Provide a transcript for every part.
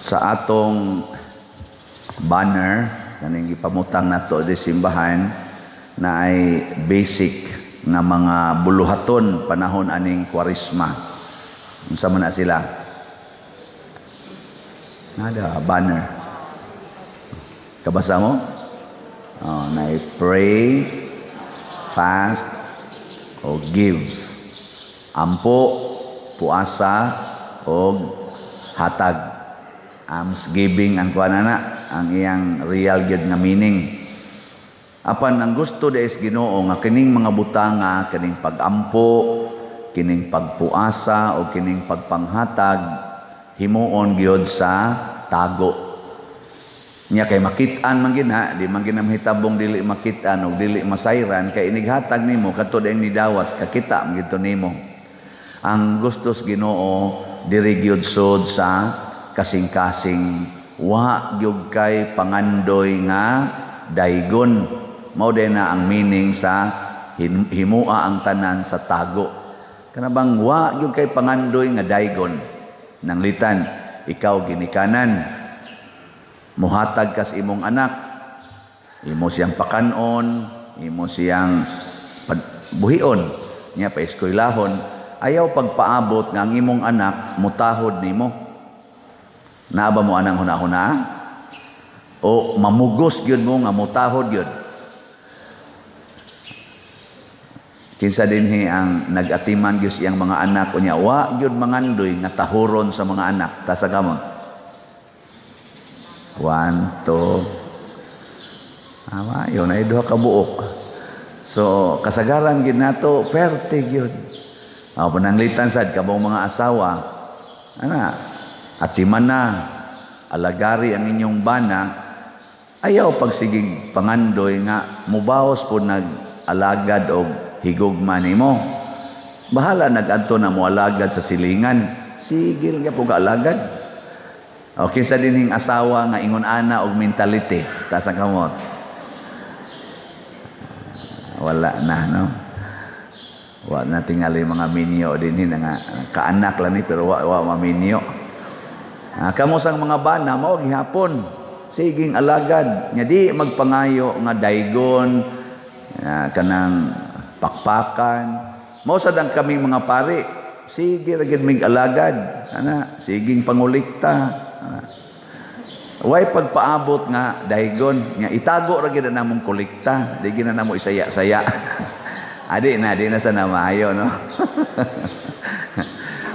Sa atong banner kaning gipamutang nato di simbahan na ay basic nga mga buluhaton panahon aning Kwaresma. Unsa man na sila? Nada banner. Kabasa mo? Oh, na pray, fast, o give. Ampo, puasa, o hatag. Almsgiving ang kuan na, ang iyang real gyud nga meaning. Apan ang gusto sa Ginoo nga kining mga butanga, kining pagampo, kining pagpuasa o kining pagpanghatag, himuon gyud sa tago. Nya kay makit-an man gina, di man gina mahitabong dili makit-an o dili masayran, kay inighatag nimo kadto dayong nidawat, kakita man gid nimo. Ang gusto sa Ginoo diri gyud sud sa kasing-kasing, wa gyud kay pangandoy nga daygon. Mao na ang meaning sa himua ang tanan sa tago. Kana bang wa gyud kay pangandoy nga daygon. Nanglitan ikaw ginikanan, muhatag kas imong anak, imo siyang pakanon, imo siyang buhion niya, pa eskwelahon, ayaw pagpaabot nga ang imong anak mutahod nimo. Naa ba mo anang huna-huna? O mamugos gyud mo nga mutahod gyud? Kinsa dinhi ang nag-atiman gyud siyang mga anak unya wa gyud mangandoy nga tahuron sa mga anak? Tasa kamot. 1, 2, ama, yun ay duha ka buok. So, kasagaran gid nato, perte gyud. Oh, pananglitan sad kamong mga asawa, ana, atiman na, alagari ang inyong bana, ayaw pagsigig pangandoy nga mubaos po nag-alagad og higugma nimo. Bahala nag-adto na moalagad sa silingan, sigil nga po ka-alagad. O kinsa dinhing asawa nga ingon ana og mentality, taas ang kamot. Wala na, no? Wa na tingali mga minyo dinhi nga kaanak lang ni, pero wa maminyo. Ah, kamo sang mga bana mao gihapon. Siging alagad nga di magpangayo nga daygon, kanang pakpakan. Mao sad ang kaming mga pari, sige ra gyud mig alagad, ana, siging pangulikta. Way pagpaabot nga daygon nga itago ra gyud na namong kolekta, di gyud na namo isaya-saya. Adi na, di na sa maayo, no?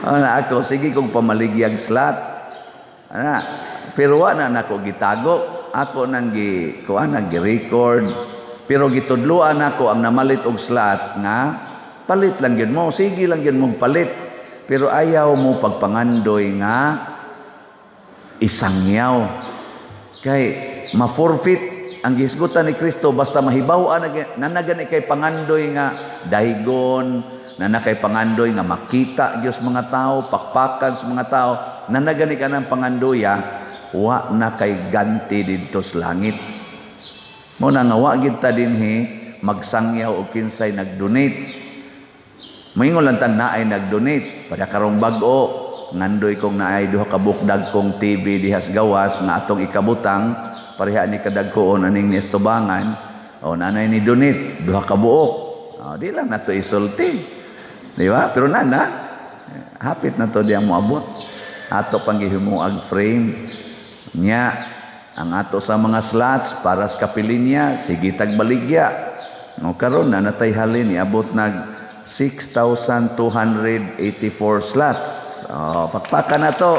O na ako sige kong pamaligyag slot. Ana, pero wa na nako gitago, ako nang gi kuan, nang gi-record. Pero gitudloan nako ang namalit og slot nga palit lang gyud mo, sige lang gyud mong palit. Pero ayaw mo pagpangandoy nga isangyaw. Kay ma-forfeit ang gisgutan ni Kristo basta mahibaw-an nanagan kay pangandoy nga daygon, nana kay pangandoy nga makita Dios mga tao, pakpakan sa mga tao, nanagan ka ng pangandoya, wa na kay ganti didto sa langit. Mo na nga wa gid ta dinhi magsangyaw og kinsay nag-donate. Moingon lang tang naay nag-donate pada karong bag-o, ngandoy kong naay duha ka bukdag kong TV dihas gawas nga atong ikabutang pareha ni kadagkoon aning ni Estobangan, o nanay ni donate duha ka buok. O, di lang nato isulti, di ba? Pero nana hapit na to diyang moabot, ato pang gihimuag frame nya ang ato sa mga slots para sa kapilinya, sige tagbaligya, no? Karon na natay halin niabot nag 6,284 slots. Oh, pakpakan na to.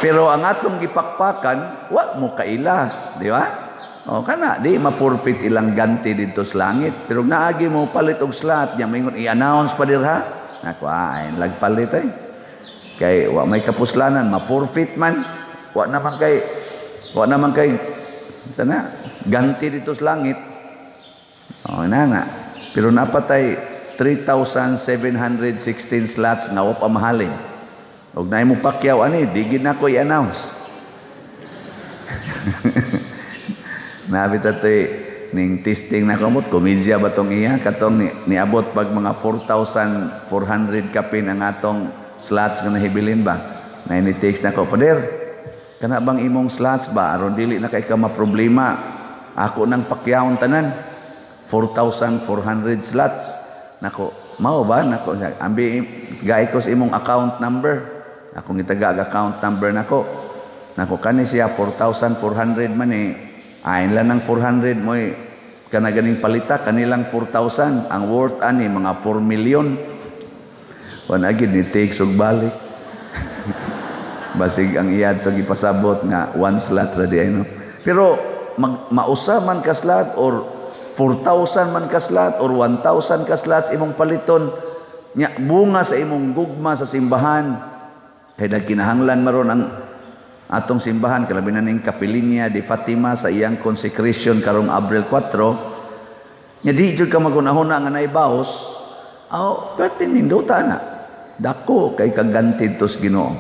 Pero ang atong gipakpakan, wa mo kaila, di ba? O kana, di ma-forfeit ilang ganti dito sa langit. Pero naagi mo palit og slot, nya moingon i-announce pa dirha. Nako, ay lagpalit ay. Kay wa may kapuslanan, ma-forfeit man. Wa naman kay sana ganti dito sa langit. O na nga. Pero napatay 3,716 slots nga wa pa mahalin. Og naay mo pakyaw ani, di gid nako i-announce. Nabit atoy ning testing na kamot, komedya ba tong iya katong niabot pag mga 4,400 kapin ang atong slots nga nahibilin ba. Na ni-text nako, "Pader, kana bang imong slots ba, aron dili na kay ka maproblema, ako nang pakyawon tanan, 4,400 slots." Nako, "Mao ba?" Nako, "Ambi gay ko sa imong account number." Akong gitaga account number nako. Nako, "Kani siya 4,400 man eh. Ayon lang ng 400 mo eh. Kana ganing palita kanilang 4,000 ang worth ani mga 4 million." Wala gid ni take og balik. Basig ang iya to gipasabot nga one slot ra di ay, no. Pero mausa man ka slot or 4,000 man ka slot or 1,000 ka slots imong paliton nya, bunga sa imong gugma sa simbahan, kay nagkinahanglan maron ang atong simbahan, kalabi na ning Kapilinya de Fatima sa iyang consecration karong Abril 4 nya, di jud ka magunahuna nga naibaos aw, pwerte nindota na, dako kay kaganti tos Ginoo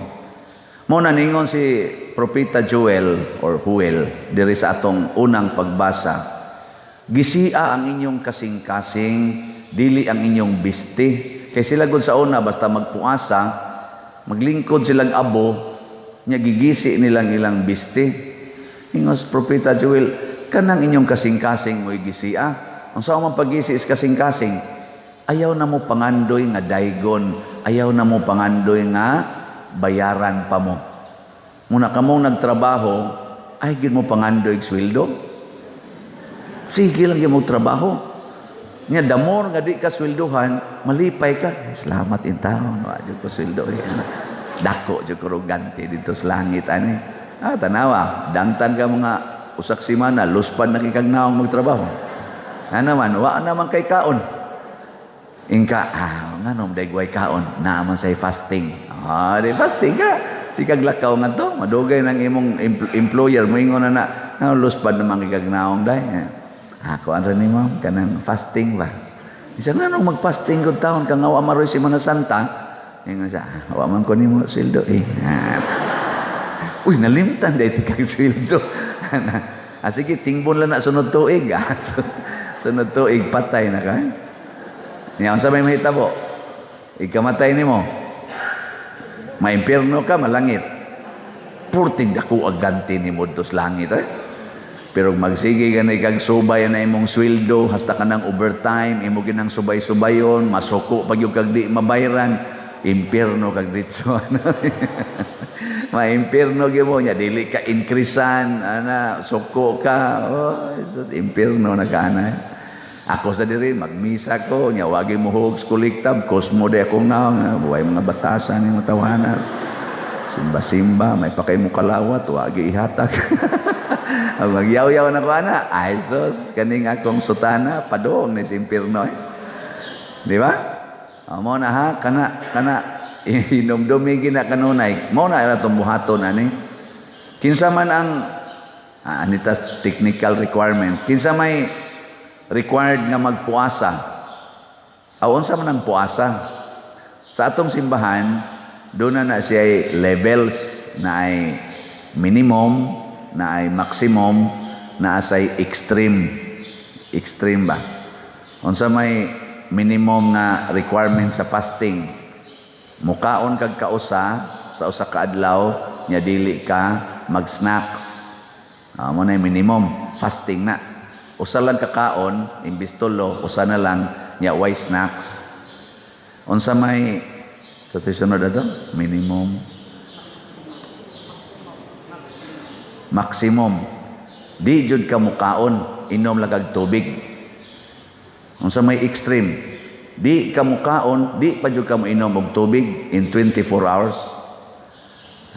mo. Na ningon si Propeta Joel or Huel diri sa atong unang pagbasa, "Gisia ang inyong kasing-kasing, dili ang inyong biste." Kay sila gud sa una, basta magpuasa, maglingkod silang abo nya, gigisi nilang ilang biste. Ingos Propeta Joel, "Kanang inyong kasing-kasing mo'y gisia." Ang sa man paggisi is kasing-kasing, ayaw na mo pangandoy nga daygon, ayaw na mo pangandoy nga bayaran pa mo. Muna kamong nagtrabaho, ay gid mo pangandoy og sweldo. Sige lang gyud mo trabaho. Nya the more nga di ka sweldohan, malipay ka. "Salamat in taon, wa jud ko sweldo. Dako jud ko ganti dito sa langit ani." Ah, tanawa, dangtan ka mga usak semana, luspad na kay kag naong magtrabaho. Ano man, wa naman kay kaon. Ingka, "Ah, nganom day way kaon, naa man say fasting." Ah, di fasting ka. Si kag lakaw nga to, madugay ng imong employer, moingon na na, "Nga luspad naman kay kag naong day." "Ako ano ni ma'am, kanang fasting ba?" Isa nga nung mag-fasting kung taon, kang awa maroy si Mana Santa, ingon siya, "Ah, wa man ko nimo sweldo eh." Ah. "Uy, nalimtan dahil ti kag sweldo." "Ah, sige, tingbon lang na sunod tuig." Ah, sunod tuig, patay na ka. Niya, unsa may mahitabo? Ikamatay nimo. Maimpierno ka, malangit. Purting dako ang ganti ni mo sa langit eh. Pero magsige ka na ikag subay na imong sweldo, hasta ka ng overtime, imo ginang subay-subayon, masuko pag yung kag di mabayran, impierno kag ditso. Ma-impierno gyud mo nya, dili ka increasean, ana, suko ka, oh, Jesus, impierno na ka ana. Ako sa diri magmisa ko nya, wagi mo hug kolekta, kosmo di akong naong, buhay mga batasan ni tawanan. Simba-simba, may pakay mo kalawat, wagi ihatag. Ang magyaw-yaw na ko ana, ay sus, kaning akong sutana, padong ni simpirno eh. Di ba? O, mo na ha, kana, kana, hinumdumi gina kanunay. Mo na ira itong buhaton ani. Kinsa man ang, ah, anitas technical requirement, kinsa may required nga magpuasa? Aw, unsa man ang puasa? Sa atong simbahan, doon na na siya levels na ay minimum, na ay maximum, na asay extreme. Extreme ba? Unsa may minimum nga requirement sa fasting? Mukaon kag kausa sa usa ka adlaw nya dili ka mag-snacks. Ah, mo na yung minimum fasting na. Usa lang kakaon, imbis tulo, usa na lang nya way snacks. Unsa may sa tisunod ato? Minimum, maximum. Di jud ka mukaon, inom lang kag tubig. Unsa may extreme? Di ka mukaon, di pa jud ka moinom og tubig in 24 hours.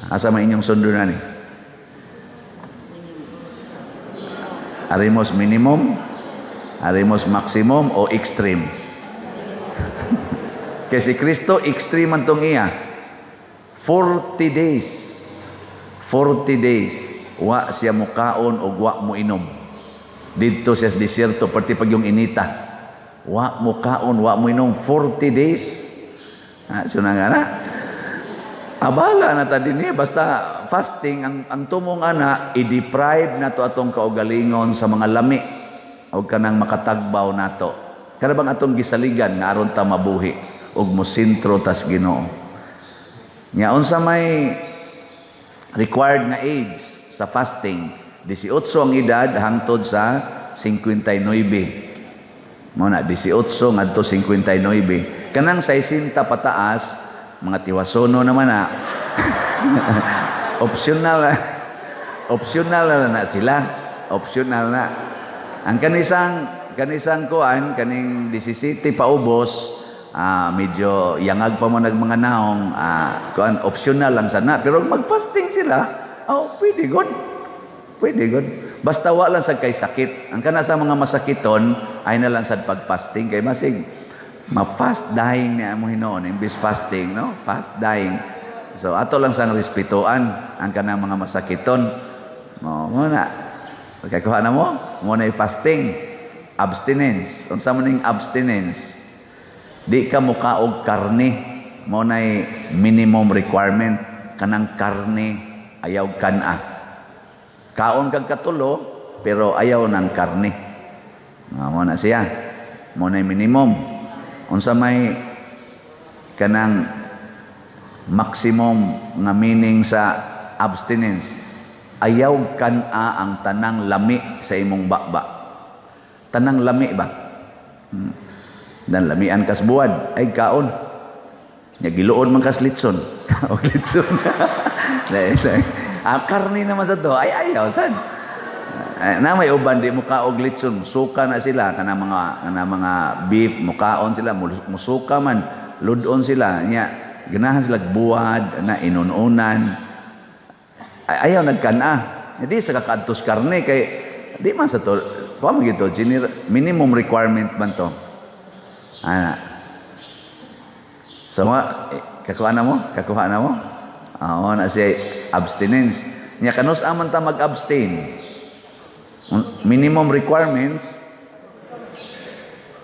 Asa may inyong sundo na ni? Arimos minimum, arimos maximum o extreme? Kay si Kristo extreme man tong iya. 40 days. 40 days wa siya mukaon og wa mo inom. Didto siya sa desierto, perti pag yung inita. Wa mo kaon, wa mo inom 40 days. Ah, so na nga na. Abala na ta dinhi, basta fasting ang tumong ana, i-deprive nato atong kaugalingon sa mga lami og kanang makatagbaw nato. Kada bang atong gisaligan nga aron ta mabuhi ug mosentro tas Ginoo. Nya unsa may Required nga age sa fasting, 18 ang edad hangtod sa 59. Mao na, 18 ngadto 59. Kanang 60 pataas, mga tiwasono naman na. Optional na. Optional na, na sila. Optional na. Ang kanisang kuan, kaning 17 paubos, medyo yangag pa mo nag mga naong, kuan, optional lang sana. Pero mag-fasting sila, oh, pwede good. Pwede good. Basta wa lang sad kay sakit. Ang kana sa mga masakiton, ay na lang sad pag-fasting kay masig ma-fast dying niya mo hinuon imbis fasting, no? Fast dying. So ato lang sang respetuan ang kanang mga masakiton. Mo na. Pagkakuha na mo, mo na fasting. Abstinence. Unsa man ning abstinence? Di ka mukaog karne. Mo na minimum requirement, kanang karne ayaw kana. Kaon kag katulo pero ayaw ng karne. Mo na siya. Mo na minimum. Unsa may kanang maximum nga meaning sa abstinence? Ayaw kan-a ang tanang lami sa imong baba. Tanang lami ba? Dan lamian kas buwad ay kaon. Nya giluod man kas litson. Og litson. Dai, dai. Ah, karne naman sa to ay ayaw sad. Ay, na may uban di mukaog litson, suka na sila kanang mga beef mukaon sila, musuka man, ludon sila nya ganahan sila buwad na inununan. Ay, ayaw nagkana. Hindi sa kakaadtos karne kay di man sa to kuha man gito minimum requirement man to. Ana. So, eh, kakuha na mo? Kakuha na mo? Ah, na siya abstinence. Nya kanus aman ta mag-abstain? Minimum requirements,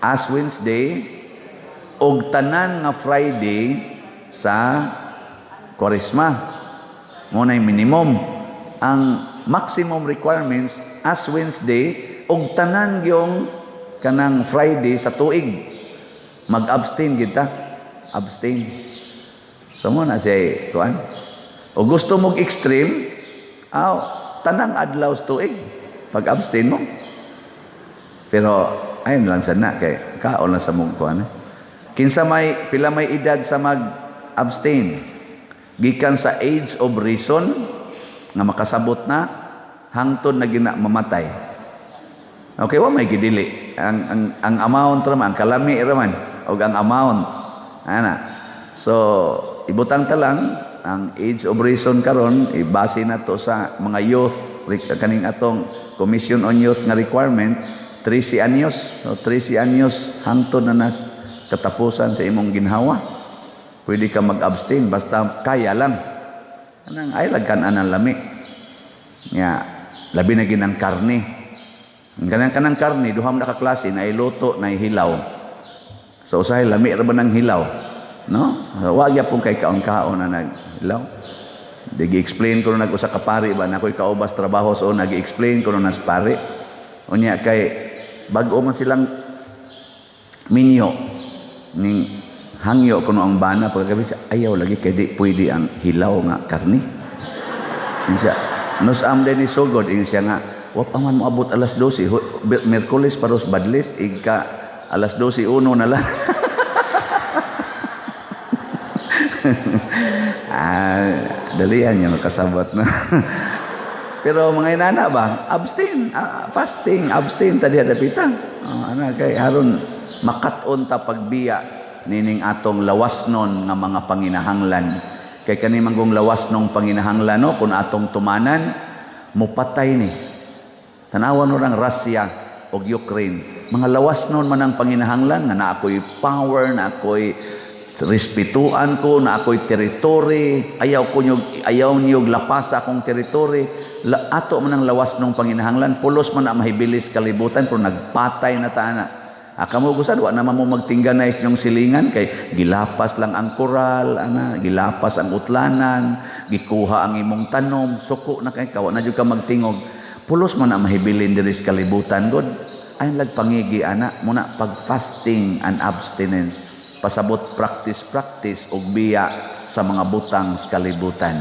Ash Wednesday og tanan nga Friday sa Kwaresma. Mo na minimum. Ang maximum requirements, Ash Wednesday og tanan gyong kanang Friday sa tuig. Mag-abstain kita. Abstain. So mo na siya kuan. O gusto mong extreme, aw, tanang adlaw sa tuig. Pag-abstain mo. Pero ayun lang sana kay kaon lang sa mong kuan. Kinsa may pila may edad sa mag-abstain? Gikan sa age of reason nga makasabot na hangtod na gina mamatay. Okay, wa may gidili. Ang amount ra man, ang kalami ra man og ang amount. Ana. So, ibutang ta lang ang age of reason karon, ibase na to sa mga youth kaning atong Commission on Youth nga requirement, 13 anyos. So 13 anyos hangtod na nas katapusan sa imong ginhawa. Pwede ka mag-abstain basta kaya lang. Anang ay lagkan anang lami. Nya labi na ginang karne. Ang kanang karne duha man ka klase, na luto na hilaw. So usahay lami ra ba ng hilaw? No? Wa gyapon kay kaon-kaon na naghilaw. Di gi-explain ko nag usa ka pari ba na ako'y kaubas trabaho, so nag-explain ko nas pari. Unya kay bag-o man silang minyo ning hangyo kuno ang bana pagkagabi siya, ayaw lagi kay di pwede ang hilaw nga karne. Ingon siya, nos am din ni sugod, ingon siya nga wa pa man moabot alas 12, Miyerkules paros badlis igka alas 12:01 na lang. Ah, dalian niya makasabot na. Pero mga inana ba, abstain, fasting, abstain ta diha dapita. Oh, ana kay aron makat-on ta pagbiya nining atong lawasnon nga mga panginahanglan. Kay kani manggong lawas nong panginahanglan, no, kung atong tumanan mupatay ni. Tanawan no ang Russia og Ukraine. Mga lawas nun man ang panginahanglan nga na ako'y power, na ako'y respetuan ko, na ako'y territory, ayaw ko nyo, ayaw niyo lapas sa akong territory. Ato man ang lawas nung panginahanglan, pulos man na mahibilis kalibutan, pero nagpatay na ta na. Akamo gusad, wa naman mo magtingganay inyong silingan, kay gilapas lang ang koral, ana, gilapas ang utlanan, gikuha ang imong tanom, suko na kay kawa na jud ka magtingog. Pulos man na mahibilin diri sa kalibutan, god. Ay lagpangigi ana, muna pag-fasting and abstinence. Pasabot practice practice og biya sa mga butang sa kalibutan.